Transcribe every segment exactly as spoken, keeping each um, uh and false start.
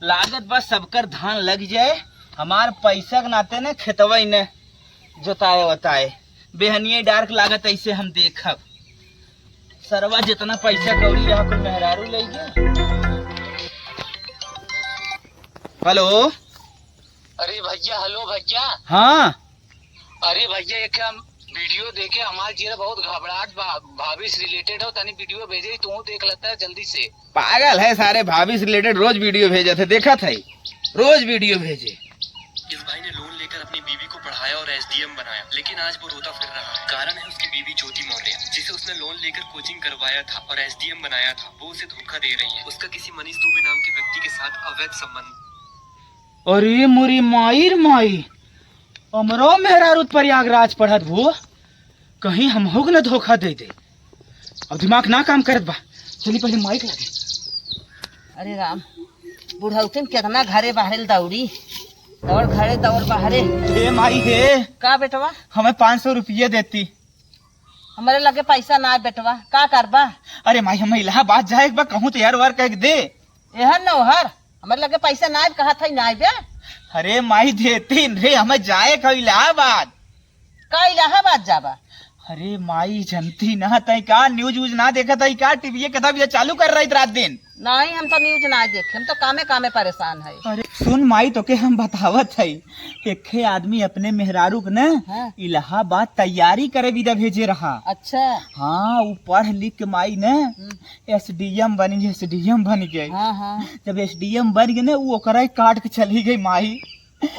लागत बा सबकर धान लग जाए, हमार पैसा के नाते न खेतवा ही न जोताए वताए। बेहनिये डार्क लागत ऐसे हम देखब। सरवा जितना पैसा कौड़ी रहा कुल मेहरारू ले गए। हेलो। अरे भैया, हेलो भैया। हाँ। अरे भैया, एक हम वीडियो देखे, हमार जियरा बहुत घबराहट बा, भाभी से रिलेटेड हो, तनी वीडियो भेजे, तू देख लेता है जल्दी से। पागल है सारे, भाभी से रिलेटेड रोज वीडियो भेजत है, देखत है, रोज वीडियो भेजे। इस भाई ने लोन लेकर अपनी बीवी को पढ़ाया और एसडीएम बनाया, लेकिन आज वो रोता फिर रहा है। कारण है उसकी बीवी ज्योति मौर्य, जिसे उसने लोन लेकर कोचिंग करवाया था और एसडीएम बनाया था। वो उसे धोखा दे रही है। उसका किसी मनीष दुबे नाम के व्यक्ति के साथ अवैध संबंध। अरे मोरी माई रे माई, हमरो मेहरारू त प्रयागराज पढ़त भू, कहीं हमहू के न धोखा दे दे। अब दिमाग ना काम करत बा, चली पहले माइक लागे। अरे राम, बुढ़ौती में कितना घरे बाहरे दौड़ी, दौड़ घरे दौड़ बाहरे। हे माई हे, का बेटवा? हमें पाँच सौ रुपये देती। हमरे लगे पैसा ना है बेटवा, का करबा? अरे माई, हमें इलाहाबाद जाए के बा, कहूँ तो यार वार कह के दे। एहर न ओहर, हमरे लगे पैसा ना है, कहत है ना बे। अरे माई, देती न रे, हमें जाए के इलाहाबाद। का इलाहाबाद जाबा? अरे माई, जनती ना तई का, न्यूज व्यूज ना देखत है का, टीवी कथा भी चालू कर रही रात दिन। नहीं, हम तो न्यूज ना देखे, हम तो कामे कामे परेशान है। अरे सुन माई, तोके हम बतावत है, एक आदमी अपने मेहरारू के न हाँ। इलाहाबाद तैयारी करे बिदा भेजे रहा। अच्छा। हाँ, उ पढ़ लिख के माई न हम्म। एसडीएम बन गई, एसडीएम बन गई। हाँ, हाँ। जब एसडीएम बन गई न, उ ओकरा काट के चली गई माई।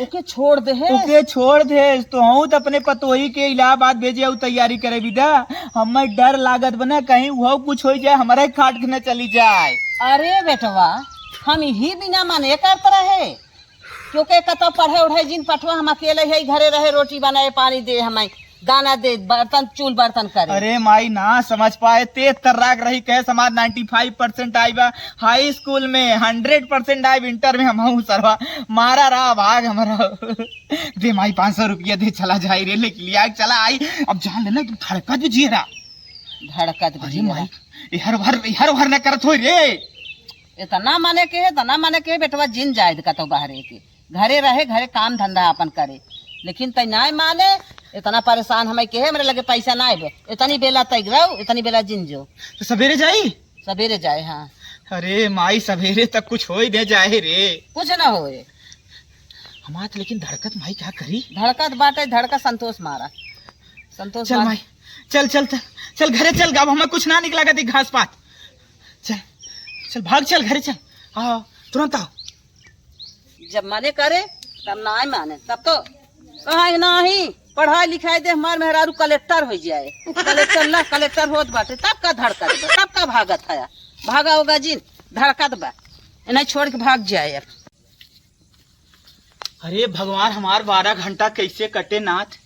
ओके छोड़ दे है। ओके छोड़ दे, तो हूँ तो अपने पतोही के इलाहाबाद भेजे अउ तैयारी करे बिदा। हमें डर लागत बा न, कहीं वो कुछ हो जाए, हमारे काट के न चली जाए। अरे बेटवा, हम ही बिना मने करत रहे, क्योंकि कतौ पढ़े उढ़े जिन पठवा, हम अकेले है, घरे रहे, रोटी बनाए, पानी दे, हमें दाना दे, बर्तन, चूल बर्तन करे। अरे माई, ना समझ पाए, तेज तर्राक रही, कहे समाज नाइंटी फाइव परसेंट आई बा, हाई स्कूल में हंड्रेड परसेंट आई, इंटर में हम हूँ सरवा, मारा रहा भाग हमारा। दे माई, पाँच सौ रुपया दे, चला जाए रे, लेके लिया, चला आई। अब जान लेना, तू धड़कत भी जियरा। धड़कत भी अरे जियरा। माई, इहर भर, इहर भर न करत होई रे। इतना मने के, इतना मने के बेटवा जिन जाए कतौ बाहरे के। घरे रहे, घरे काम धंधा आपन करे, लेकिन तै नाय माने। इतना परेशान हमें के, हमरे लगे पैसा नाय बे, इतनी बेला तै रहो, इतनी बेला जिन जो। तो सवेरे जाई? सवेरे जाए, हाँ। अरे माई, सवेरे तक कुछ होई दे जाए रे। कुछ ना होए। हमार त लेकिन धड़कत माई का करी? धड़कत बाटे, धड़कत संतोष मारा। संतोष चल मारा। माई, चल, चल, चल, चल घरे चल, अब हमें कुछ ना निकला करती घास पात। चल, चल भाग, चल घरे चल। हाँ, तुरंत आओ। जब मने करे, तब नाय माने, तब तो कहा ही नाही, पढ़ाई लिखाई दे, हमार मेहरारू कलेक्टर हो जाए। कलेक्टर ना, कलेक्टर होत बाटे, तब का धड़कत बा, तब का भागत है? भागा होगा जिन, धड़कत बा, इन्हें छोड़ के भाग जाए अब। अरे भगवान, हमार बारह घंटा कैसे कटे नाथ,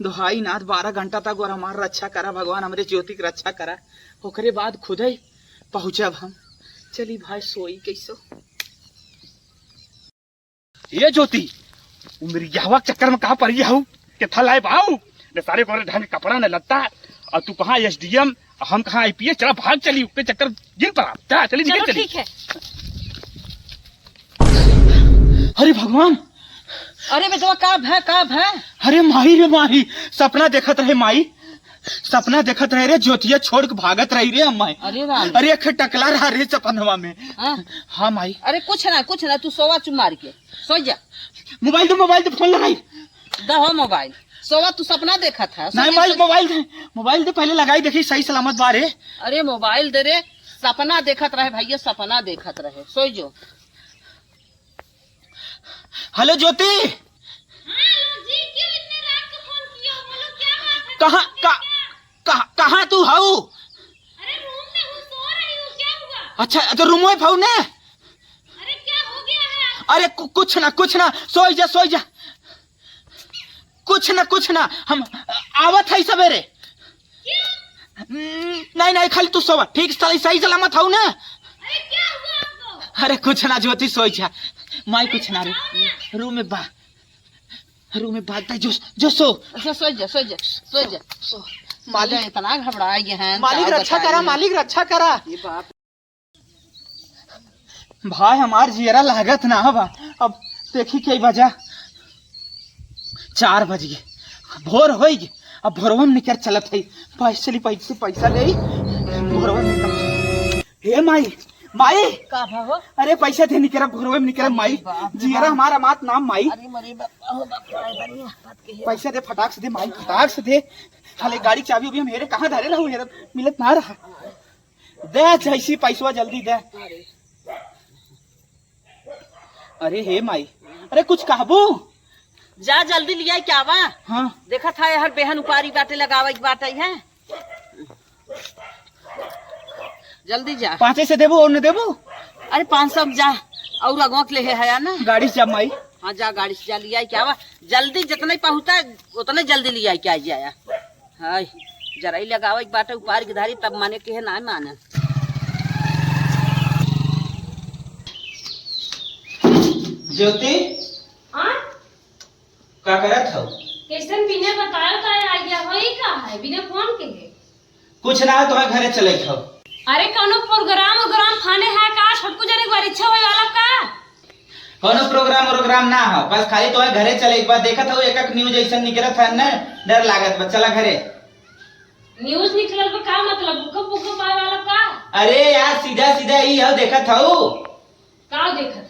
दोहाई नाथ, बारह घंटा तक और हमार रक्षा करा भगवान, हमरे ज्योति के रक्षा करा, ओकरे बाद खुदे पहुँचब हम। चली भाई, सोई कैसो। ये ज्योति, उ मिर्गियावा के चक्कर में कहाँ पड़ी हऊ? के थल आए बाऊ? ने सारे गोरे ढंग के कपड़ा, ने लत्ता, और तू कहाँ एसडीएम, हम कहाँ आईपीएस? चला भाग चली, उके चक्कर जिन पड़ा। चला, चली, निकल चलो, चली। ठीक है। अरे भगवान! अरे बेटवा, का भय, का भय? अरे माई रे माई, सपना देखत रहे माई, सपना देखत रहे रे, ज्योतिया छोड़ के भागत रही रे अम्मा। अरे राम। अरे एक टकला रहा रे सपनवा में। हाँ। हाँ माई। अरे कुछ ना, कुछ ना, तू सोवा चुप मार के, सो जा। मोबाइल दे, मोबाइल दे, फोन लगाई। दहो मोबाइल, सोवा, तू सपना देखत है, सो नहीं जा, माई, सो जा। मोबाइल दे, मोबाइल दे, पहले लगाई देखी सही सलामत बा रे। अरे मोबाइल दे रे, सपना देखत रहे भैया, सपना देखत रहे, सो जो। हेलो ज्योति। हाँ, हेलो जी, क्यों इतने रात को फोन किया हो? बोलो, क्या बात है? कहाँ, कुछ का, क्या? कहाँ, कहाँ तू हऊ? अरे, रूम में हूँ, सो रही हूँ, क्या हुआ? अच्छा, तो रूम में हऊ ने? अरे, क्या हो गया है आपको? अरे, कु-, कुछ ना, कुछ ना, सोई जा, सोई जा। कुछ ना, कुछ ना, हम आवत है सवेरे। क्यों? हम्म, नहीं, नहीं, खाली तू सोवा, ठीक सही, सही सलामत हऊ ना? अरे, क्या हुआ आपको? अरे, कुछ ना, ज्योति, सोई जा। माई, अरे, कुछ ना रे। बताओ ना। रूम में बा, रूम में बा, जो, जो सो। अच्छा, सो जा, सो जा, सो जा, सो। मालिक, इतना घबरा गए हैं, मालिक, रक्षा करा, मालिक, रक्षा करा। ये बाप। भाई, हमार जियरा लागत ना बा। अब देखी कई बजा, चार बज गए, भोर होइ गए। अब भोरवा में निकर चलत है, पैसे चली, पैसे, पैसा दे, भोरवा में निकर। हे माई, माई, का भा हो? अरे पैसा दे, निकरा, भोरवा में निकरा माई। अरे बाप रे जियरा बाप। हमारा मात नाम माई। अरे मरे बाप, हो बाप, बड़ा बढ़िया बात कहे। पैसा दे, फटाक से दे माई, फटाक से दे। हाले गाड़ी चाबी उबी हम हेरे कहाँ धरे रहू, हेरे मिलत ना रहा। दे जैसी पैसवा जल्दी दे। अरे हे माई, अरे कुछ कहबू? जा जल्दी लिया क्या बा? हाँ। देखत है हर बेहन उपारी बाटे लगावे के बाटे है। जल्दी जा। पाँचे से देबू और न देबू? अरे पाँच सौ में जा। और अगवा के ले है, है ना? गाड़ी से जा माई। हाँ जा गाड़ी से जा लिया क्या बा? जल्दी जितने पहुँचा उतने जल्दी लिया क्या जाया। हाय, जरई लगावे के बाटे उपार के धारी, तब माने के है ना माने। ज्योति, हाँ? का करत हौ? कैसन बिना बतायो का आ गया हो, ई का है? बिना फोन के है? कुछ ना हो, तुम्हारे घरे चले हौ। अरे, कौनो प्रोग्राम उग्राम फाने है का? छोटकू जने के बार इच्छा होए वाला का? कौनो प्रोग्राम उग्राम ना हो, बस खाली तोहे घरे चले एक बार। देखत हौ, एक एक न्यूज ऐसन निकलत है न, डर लागत बा। चला घरे। न्यूज निकलल बा का मतलब? भूकंप, भूकंप आए वाला का? अरे यार, सीधा सीधा ई हो, देखत हौ। का देखत है?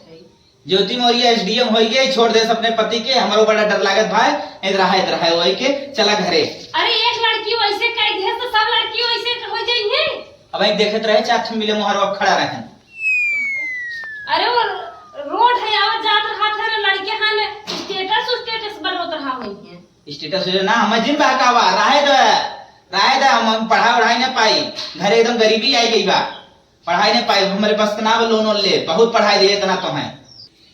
ज्योति मौर्य एसडीएम होई गई, छोड़ दे अपने पति के। हमरो बड़ा डर लागत भाई। इधर है, इधर है, वही के चला घरे। अरे, एक लड़की वैसे कह दे तो सब लड़की वैसे हो जाएंगे। अब एक देखत रहे, चार ठे मिले मोहरवा खड़ा रहे। अरे वो रोड है, आवत जात रहा था ना, लड़के हाँ ने स्टेटस स्टेटस बनवत रहा हुई है। स्टेटस ना, हम जिन बहकावा, राहे द, राहे द, हम, हम पढ़ा उढ़ाई ना पाई, घर एकदम गरीबी आई गई बा, पढ़ाई ना पाई, हमरे बस के ना बा लोन वोन ले, बहुत पढ़ाई दे इतना तो है।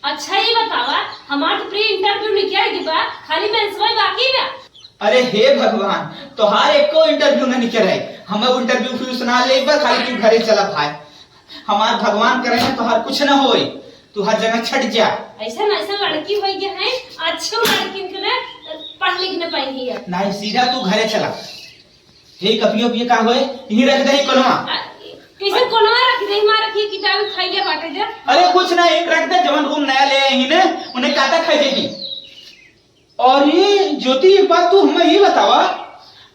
अच्छा, ई बतावा, हमार तो प्री इंटरव्यू निकल गई बा, खाली मेंसवा बाकी बा। अरे हे भगवान, तोहार एको इंटरव्यू ना निकल है, हमें इंटरव्यू फिर सुना ले एक बार, खाली तू घरे चला भाई। हमार भगवान करे ना तोहार कुछ ना होई, तू हर जगह छट जा। ऐसा ना, ऐसा लड़की होई गई है, अच्छे लड़किन के ना पढ़ लिख ना पाई है। नहीं, सीधा तू घरे चला। हे कपियो पिए का होए, यहीं रख दे कोनवा। आ, कैसे कोनवा रख दे, मार रखी किताब खाइले बाटे जा। अरे कुछ ना, यहीं रख दे, जवन रूम नया ले आई ने, उन्हें काटा खाई जाएगी। और ये ज्योति, एक बात तू हमें ये बतावा,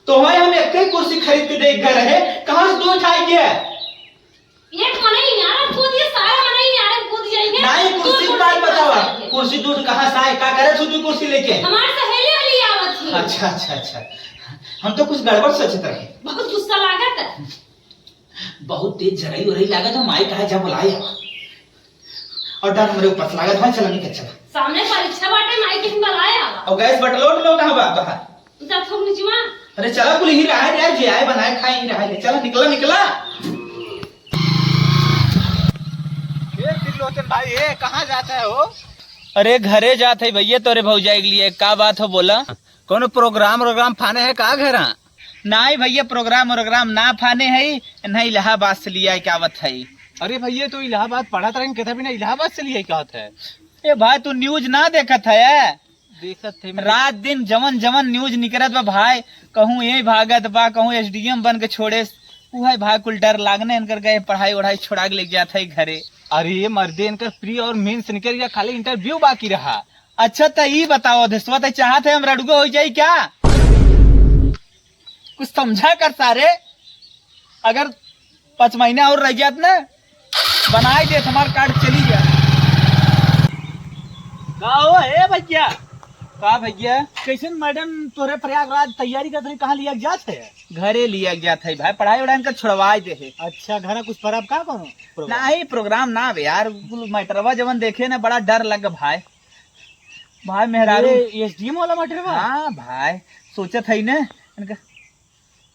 तो है हम एक ही कुर्सी खरीद के दे घर है, कहाँ से दो उठाई के? एक मनई यार कूद के सारा मनई यार कूद जाएंगे। नहीं, कुर्सी की बात बतावा। कुर्सी दूर कहाँ से आए? का करे तू, तू कुर्सी लेके? हमार सहेली वाली आवत थी। अच्छा, अच्छा, अच्छा। हम तो कुछ गड़बड़ सोचत रहे। बहुत गुस्सा लागत है। बहुत तेज झरई उरई लागत है, माई कहा जा बुलाए आवा। और डर हमरे ऊपर से लागत है, चला निकल चला। सामने परीक्षा बाटे, माई के हम बुलाए आवा। और गैस बटलो उटलो कहाँ बा बाहर? जा थोक निचवा। अरे चला कुल ही रहा है यार, जे आए बनाए खाए ही रहा है, चला निकला निकला। ए त्रिलोचन भाई, ए कहाँ जाता है हो? अरे घरे जात है भैया, तोरे भौजाई के लिए। का बात हो बोला? कोनो प्रोग्राम वोग्राम फाने है का घरा? नाई भैया, प्रोग्राम वोग्राम ना फाने है, नहीं इलाहाबाद से लिया के आवत है। अरे भैया, तो इलाहाबाद पढ़त रहन, कहता भी ना इलाहाबाद से लिया कहत है। ए भाई, तू न्यूज ना देखत है? देखत है मैं। रात दिन जवन जवन न्यूज निकरत बा भाई, कहूँ ये भागत बा, कहूँ एसडीएम बन के छोड़े। उहे भाई कुल डर लागने इनकर गए पढ़ाई वढ़ाई छोड़ा के लेके जात है घरे। अरे मर्दे, इनकर प्री और मेंस निकल गया, खाली इंटरव्यू बाकी रहा। अच्छा त ई बताओ अधेसवा, ते चाहत है हम रड़ुआ हो जाई क्या? कुछ समझा कर सारे, अगर पाँच महीना और रह जात ना, बनाई देत, हमार कार्ड चली जात। का हो, ए भैया? का भैया? कैसन मैडम तोरे प्रयागराज तैयारी करत रही, कहाँ लिया के जात है? घरे लिया के जात है भाई, पढ़ाई वढ़ाई इनका छोड़वाई दे है। अच्छा, घरा कुछ परब का कोनो प्रोग्राम? नहीं, प्रोग्राम ना बे यार, कुल मैटरवा जवन देखे ना, बड़ा डर लग भाई। भाई मेहरारू। ये एसडीएम वाला मैटरवा? हाँ भाई, सोचत है ना इनका।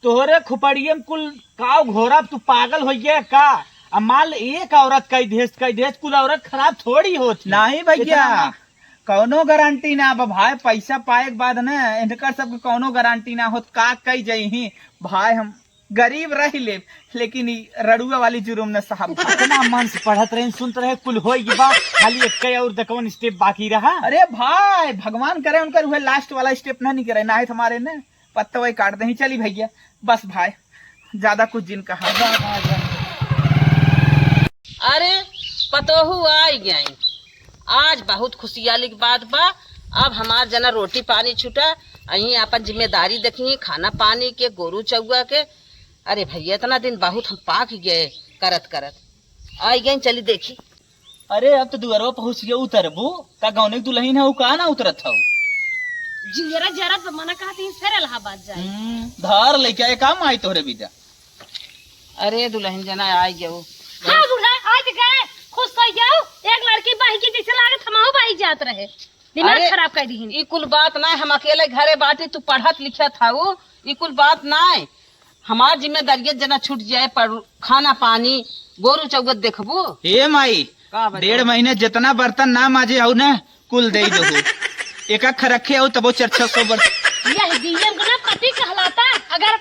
तोहरे खोपड़िया में कुल काव घोरा, तू पागल हो गया का? आ मान ले एक औरत कई देस, कई देस, कुल औरत खराब थोड़ी होत ही। नहीं भैया, इतना कौनो गारंटी ना बा भाई, पैसा पाए के बाद ना इनकर सबके कौनो गारंटी ना होत, का कई जइही भाई, हम गरीब रह लेब, लेकिन ई रड़ुआ वाली जुर्म न साहब। इतना मन से पढ़त रहे, सुनत रहे, कुल हो गई बा, खाली एक और दकवन स्टेप बाकी रहा। अरे भाई, भगवान करे उनकर उहे लास्ट वाला स्टेप ना निकले, ना है तुम्हारे ने पत्तवे काट दही। चली भैया, बस भाई, ज्यादा कुछ जिन कहा। अरे, पतोहू आई गई। आज बहुत खुशियाली की बात बा। अब हमार जना रोटी पानी छूटा, अहीं आपन जिम्मेदारी देखी, खाना पानी के, गोरू चौआ के। अरे भैया, इतना दिन बहुत हम पाक गए करत करत। आई गई, चली देखी। अरे, अब तो दुअरवा पहुँच गए, उतरबू का? गौने के दुल्हन है, उ का ना उतरत हऊ? जियरा जरा तो मना कहती, फिर इलाहाबाद जाए। हम्म, धार लेके आए का माई तोहरे बीजा? अरे दुल्हन जना, आई गयो। हाँ बूढ़ा, आज गए, खुश हो जाओ। एक लड़की बही के जैसे लागत, हमहू बही जात रहे, दिमाग अरे, खराब कर दीहिन। ई कुल बात ना, हम अकेले घरे बाटी, तू पढ़त लिखत हऊ, ई कुल बात ना। हमार जिम्मेदारियत जना छूट जाए, पर खाना पानी, गोरू चौगत देखबू। ए माई, का बताऊं? डेढ़ महीने जितना बर्तन ना माजे हऊ ना, कुल दे दो। एक अख रखे हो तबो चार छह सौ बर्तन। यह डीएम का ना पति कहलाता, अगर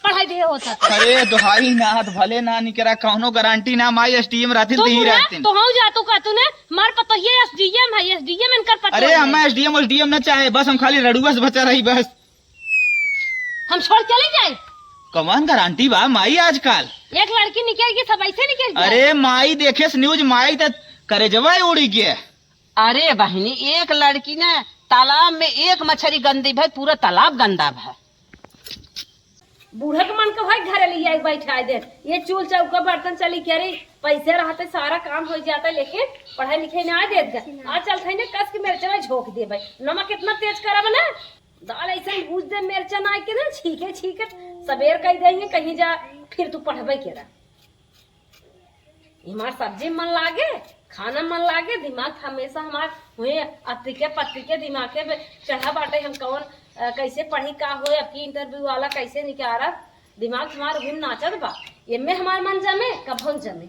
पढ़ाई दिए होता तो। अरे दुहाई नाथ, भले ना निकरा, कौनो गारंटी ना, माई एसडीएम रहती तू ती ही बुढ़ा, रहती। तो हऊ जा तू का तूने, मार पतोहिए एसडीएम है, एसडीएम इनकर पति अरे है। हम एसडीएम, एसडीएम ना चाहे, बस हम खाली रड़ुआ से बचा रही बस। हम छोड़ चले जाए। कमान गारंटी बा माई आजकल। एक लड़की निकल गई, सब ऐसे निकल जाए। अरे माई देखे से न्यूज, माई त करेजवा उड़ी गया। अरे बहिनी, एक लड़की ना तालाब में एक मछली गंदी भई, पूरा तालाब गंदा भई। बूढ़ा के मन के भाई घरे ले आई बैठा दे। ये चूल चौका बर्तन चली के रे, पैसे रहते सारा काम हो जाता, लेकिन पढ़ाई लिखाई ना देत गा। आज चलते हैं ना कस के मिर्चवा झोंक दे भाई, नमक इतना तेज करब ना, दाल ऐसे भूज दे मिर्चा ना के ना छीके छीके सबेर कह देंगे कहीं जा, फिर तू पढ़बे के रह। हमार सब्जी मन लागे, खाना मन लागे, दिमाग हमेशा हमार हुए अत्ती के पत्ती के दिमागे पे चढ़ा बाटे। हम कौन, अ, कैसे पढ़ी, का होए, अब की इंटरव्यू वाला कैसे निकारब, दिमाग हमार हुए नाचत बा। एमे हमार मन जमे, कभो न जमे।